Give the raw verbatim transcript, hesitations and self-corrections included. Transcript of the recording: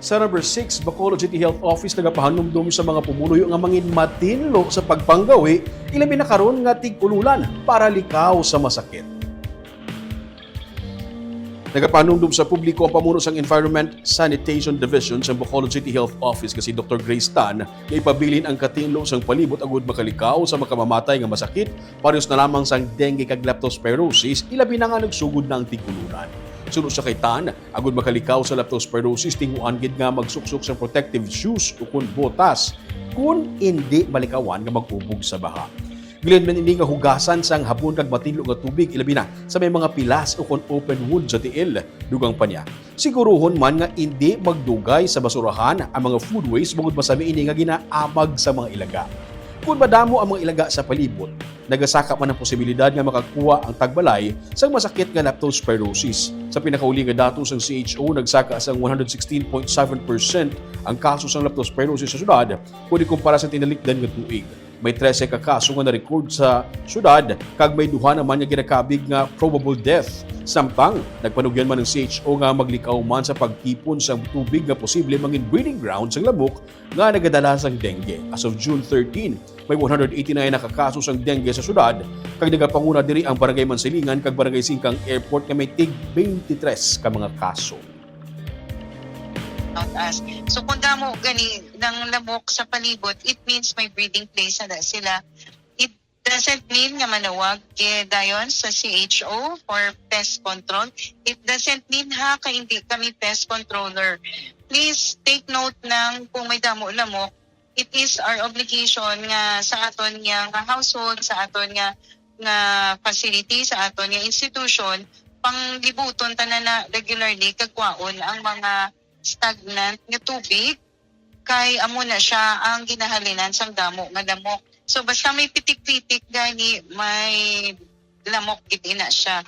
Sa number six, Bacolod City Health Office nagapahanumdom sa mga pumuluyo nga mangin matinlo sa pagpanggawi, ilabi na karon nga tig-ululan para likaw sa masakit. Nagapahanumdom sa publiko ang pamuno sang Environment Sanitation Division sa Bacolod City Health Office nga si Doktor Grace Tan nga ipabilin ang katinlo sang palibot agud makalikaw sa makamamatay nga masakit, parehas na lamang sang dengue kag leptospirosis, ilabi na nga nagsugod na ang tig-ululan. Suno sa kay Tan, agud makalikaw sa leptospirosis, tinguhaan gid nga magsuksok sang protective shoes ukon botas kun indi malikawan nga mag-ubog sa baha. Ginhalinan man ini nga hugasan sang habon kag matinlo nga tubig, ilabi na sa may mga pilas ukon open wound sa tiil. Dugang pa niya, siguruhon man nga indi magdugay sa basurahan ang mga food waste bangod masami ini nga ginaamag sa mga ilaga. Kon madamo ang mga ilaga sa palibot, nagasaka man ang posibilidad nga makakuha ang tagbalay sang masakit nga leptospirosis. Sa pinakauli nga datos, ang C H O nagsaka sang one hundred sixteen point seven percent ang kaso sang leptospirosis sa syudad kon ikumpara sa tinalikdan nga tuig. May trese ka kaso nga na-record sa syudad, kag may duha naman nga ginakabig nga probable death. Samtang, nagpanugyan man ang C H O nga maglikaw man sa pagtipon sang tubig nga posible mangin breeding ground sang lamok nga nagadala sang dengue. As of June thirteen, may one hundred eighty-nine na ka kaso sang dengue sa syudad, kag nagapanguna diri ang Barangay Mansilingan kag Barangay Singkang Airport nga may tig twenty-three ka mga kaso. Not us. So kung damo gani ng lamok sa palibot, it means may breeding place na sila. It doesn't mean nga manawag dayon sa C H O for pest control. It doesn't mean ha kay hindi kami pest controller. Please take note ng kung may damo lamok, it is our obligation nga sa aton nga, nga household, sa aton nga nga facility, sa aton nga institution, panglibuton tanan na regularly kag kwaon ang mga stagnant nga tubig, kay amo na siya ang ginahalinan sang damo nga lamok. So basta may pitik-pitik gani, may lamok gid ina siya.